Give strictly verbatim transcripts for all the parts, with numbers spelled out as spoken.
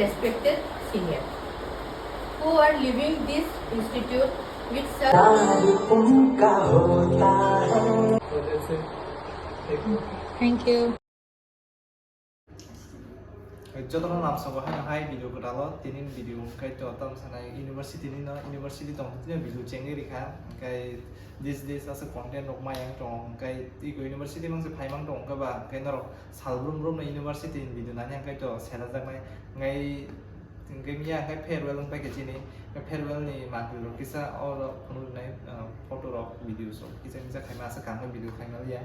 respected senior who are leaving this institute with such. Thank you. Jotono lamsogo hai hai video kwtalo tini video hwnkhe to tam sanai university ni no university tong tini video chengwi rikha hwnkhe this this asa content rok mayang tongo hwnkhe tiko university mangse phaimang tongo hwnkhe ba hwnkhe norok sal brum brum no university ni video nani hwnkhe to selajaknai hwnkhe hwnkhe miya hwnkhe farewell wngpai khe chini farewell ni manwi rok kisa oro phunuknai photo rok videos rok kisa kisa khaima asa kaham khe video khaima liya.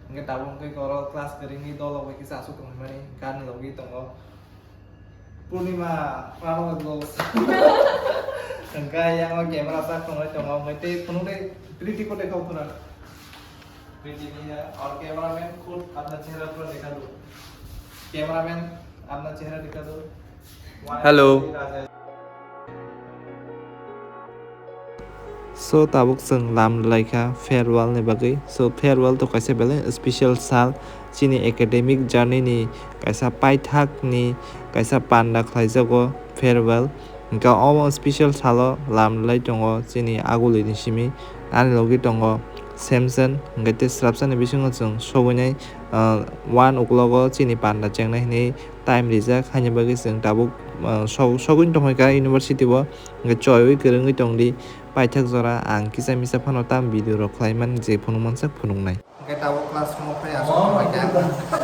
Hingke tabuk hingke oro class kwrwngni dolo bai kisa aswk tongmani gan logi tongo. Purnima Prano Vlogs. Hingke yang o camera sak tongwi tongo. Hingke tei phunuknwi Priti kote kok phuna. Priti ni ya, aur cameraman khud apna chehra pura dekha do. Cameraman apna chehra dekha do. Hello. So tabuk chwng lam rwlaikha farewell ni bagwi. So farewell to kaisa belai special sal chini academic journey ni kaisa paithak ni kaisa panda khlaijago farewell. Hwnkhe omo special salo lam rwlai tongo chini aguli ni simi ani logi tongo Samson hwnkhe tei swrapsa ni bisingo chwng sogwinai one o'clock o chini panda chengnai hinwi time rijak haini bagwi chwng tabuk sogwini tongkha university o. Hingke choiwi kwrwngwi tongdi, paithak jora ang kisa misa phano tam video rok khlaiman je phunukmansak phunuknai. Hingke tabuk class room o phai aswk tongphaikha.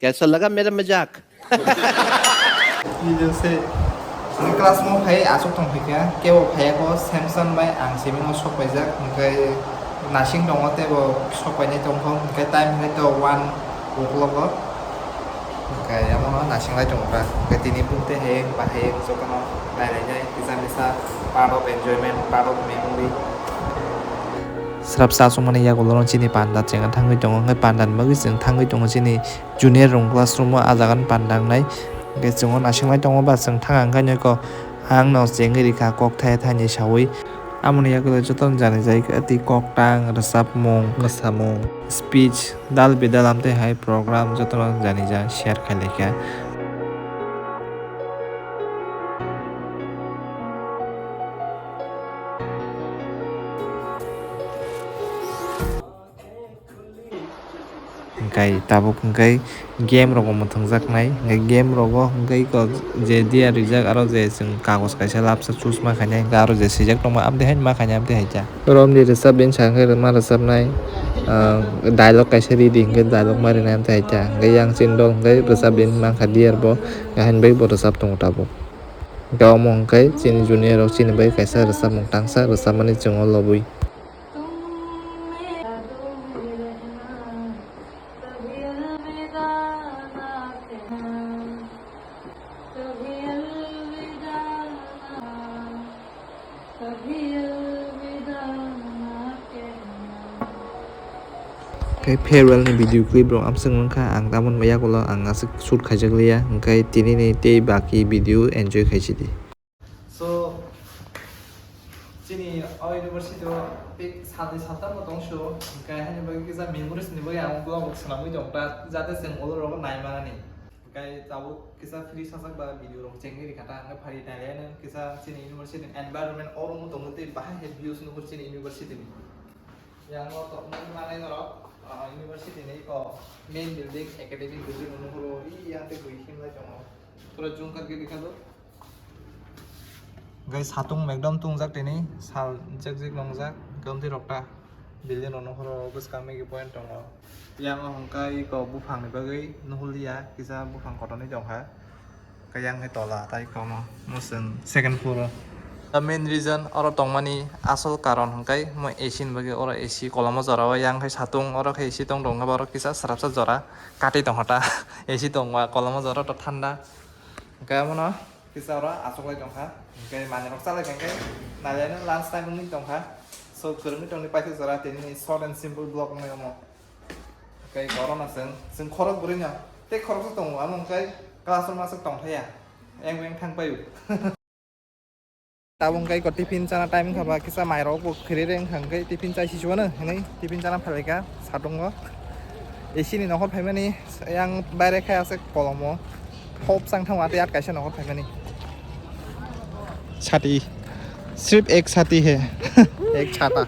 Kaisa laga mera majak. Video se. Hingke class room o phai aswk tongphaikha, kebo phaiya ko Samson bai ang simi no sok paijak, hingke nasing tongo teibo sok painai tongkho, hingke time hingke to one o'clock o. Hingke yamono nasinglai tongo ta. Hingke tini bumte hai bahai jotono nailainai kisa misa part of enjoyment, part of memory. Srapsa aswkmani yagulo chini panda chenga thangwi tongo, hingke panda ni bagwi chwng thangwi tongo chini junior room classroom o, ah jaga ni panda wngnai. Hingke chwng o nasinglai tongo ba chwng thang ang khe nai ko ang no chengwi rikha kok thaya thani sawi. Amoni yagulo jotono janijai khe tei koktang, rwchapmung, mwsamung, speech, dal bidal amtwi hai program jotono janija share khailai kha. Hingkai tabuk hingkai game rogo mwthangjaknai, hingkai game rogo hingkai ko je diya rijak aro je chwng kagoj kaisa lapsa choose ma khainai, hingkai aro je swijak tongma amtwi haino ma khainai amtwi hai kha. Romni rwchap bini sakhe ma rwchapnai, ah, dialogue kaisa ridi hingke dialogue ma rinai amtwi hai kha, hingke yang chini dol hingke rwchap bini mankha dear bo, haino bai bo rwchap tongo tabuk. Hingke omo hingke chini junior rok chini bai kaisa rwchapmung tangsa rwchapmani chwng o lobwi. Khe farewell ni video clip rok amswk wngkha, ang tamoni yagulo ang aswk shoot khaijak liya, hingkhe tini ni tei baki video enjoy khaisidi. So, chini o university o tei salni saltam bo tong sio, hingkhe haini bagwi kisa memories ni bagwi ang vlog rok swnamwi tong ta, jate chwng olo rogo nai manani. Hingkhe tabuk kisa free sajak ba video rok chengwi rikha ta, hingkhe phari nailaiano kisa chini university ni environment oro wng tongo tei bahai hai views nuhur chini university ni. Yang o tok nugwi manai norok, ah, university ni o main building, academic building o nuhuro, i yang tei bui himlai tongo. Pura jungkar giri kha do. Guys, satung ekdom tungjak tini, sal jek jek nongjak, gomti rok ta. Building rok nuhuro bwskang megi point tongo. Yang o hwnkhai iko buphang ni bagwi nuhurliya, kisa buphang kotorni tongkha. Khe yang khe tola tai komo, mo chwng second floor o. The main reason oro tongmani asol karon hwnkhe mo A C ni bagwi oro A C koloma jora o, yang khe satung oro khe A C tong tong khe oro kisa srapsa jora kati tongkha ta. A C tongma koloma jora to thanda. Hwnkhe omono kisa oro achuklai tongkha. Hwnkhe manwi rok chalai kha hwnkhe naliano lunch time wngwi tongkha. So kwrwngwi tongni paithak jora tini short and simple vlog wngnai omo. Hwnkhe oro no chwng, chwng khorok bwrwi no tei khoroksa tongo, amo hwnkhe class room aswk tongthaya, eng beng thang paio. Tabuk hwnkhe iko tiffin chana time wngkha ba kisa mairok bo khiri re wngkha hwnkhe tiffin chai siswano hinwi tiffin chana phailaikha satungo. A C ni nokhor phaimani yang baire khai aswk kolomo. Hop sang thang ate at kaisa nokor phaimani. Chati. Sirf ek chati hai. Ek chhata.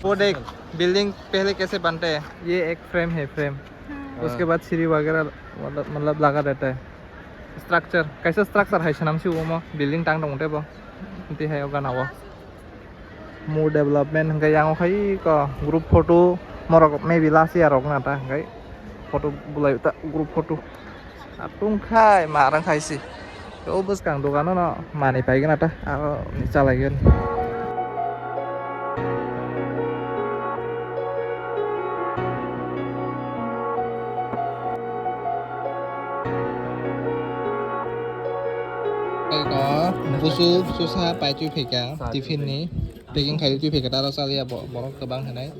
वो देख, building पहले कैसे बनते हैं? ये एक frame है, frame। हाँ। उसके बाद सीढ़ी वगैरह मतलब, मतलब लगा रहता है। Structure, कैसे structure है, सनम से वो मो building टांग टोंग Tebo. Inti hai o gana o. More development hingke yang o khai ko group photo morok maybe last year rok na ta hingke photo bulai ta group photo. Atung khai ma rang khai si. O bwskang dogano no manwi paigwna ta aro chalaigen. Tei ko busu susa pai twi phaikha tiffin ni packing khai twi phaikha ta aro chaliya bo-, borok kwbang hinai.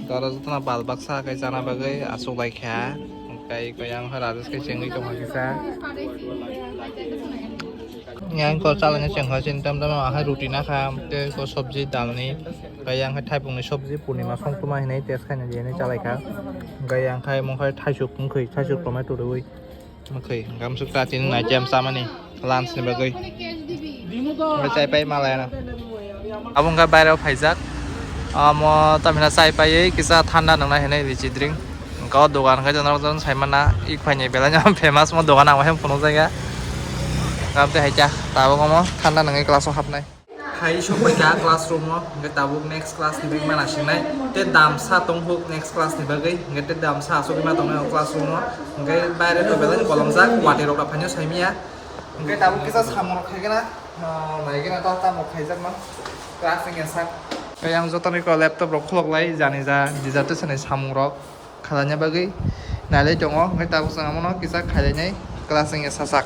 Toro jotono bal baksa khe chana bagwi achuk lai kha. Tei ko yang hai Rajesh khe chengwi tongkha kisa. Yang ko chalani chengkha chini tam tam ahai ruti nakha tei ko sobji dalni. Kaya yang hai thaipungni sobji purnima songtuma hinwi test khaina jeni chalaikha. Kaya yang hai mungkhai thaisuk wngkhwi thaisuk tomato rwi. Oke, gamsuk ta tini nai jam samani lunch ni bagwi. Oke, chai pai malaya na. Abo wngkha baireo phaijak. Amo tamina chai paiwi kisa thanda nangna hinwi lichi drink. Wngkha o dogan khe norok jon saimana ik phaini belai no famous mo dogan ang wahem phunukjaiga. Gamte haikha tabuk omo thanda nangwi class o hapnai. Hai sokbaikha classroom o, hingke tabuk next class ni bagwi mana singnai. Te damsa tonghuk next class ni bagwi, hingke te damsa asogwi ma tongnai o classroom o. Hingke baire to belai kolomjak, watwi rok rok phaino saimia. Hingke tabuk kisa samung rok khaigena, ah, naigena ta tamo khaijakma class wngya sak. Tei ang jotono eko laptop rok khulok lai, jani ja dissertation ni samung rok khalaina bagwi nailai tongo. Hingke tabuk chwng amono kisa khailainai class wngya sasak.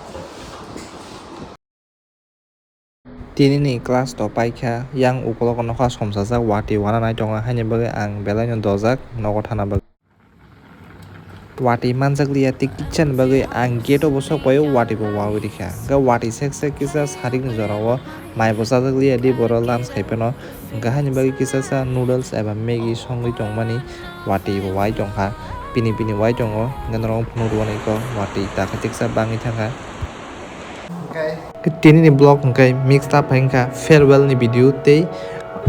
Tinini class to paikha, yang ukologo nokha somsajak, watwi wana nai tongo, haini bagwi ang belai no dojak, nogo thana bagwi. Watwi manjak liya, tei kitchen bagwi ang gate o bo sok paio, watwi bo wawi rikha. Hwnkhe watwi sek sek kisa sarik ni jora o mai bo chajak liya di, boro lunch khai phano. Hwnkhe haini bagwi kisa sa noodles eba Maggi songwi tongmani, watwi bo wai tongkha, pini pini wai tongo, hwnkhe norok phunuk rwani kok watwi takha tiksa bangwi thangkha. Tini ni vlog hwnkhe mixed up hai wngkha farewell ni video tei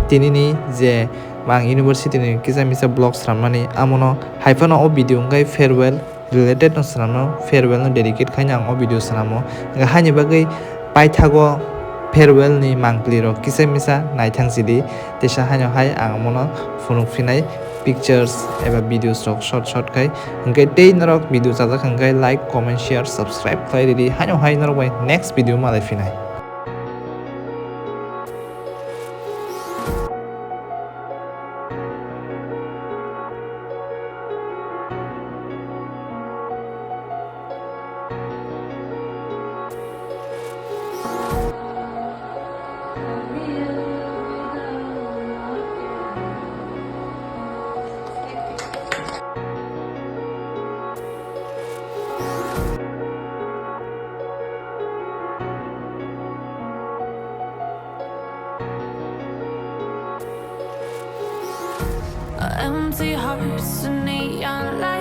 tini ni je ang university ni kisa misa vlog swnamnani amono hai phano o video hwnkhe farewell related no swnamno, farewell no dedicate khaina ang o video swnamo. Hwnkhe haini bagwi paithago farewell ni mangpli rok kisa misa naithang sidi, teisa haino hai ang amono phunuk phinai pictures eba videos rok short short khai. Hwnkhe tei norok video chajak hwnkhe like, comment, share, subscribe khlai ridi. Haino hai norok bai next video malai phinai. Empty hearts and neon lights.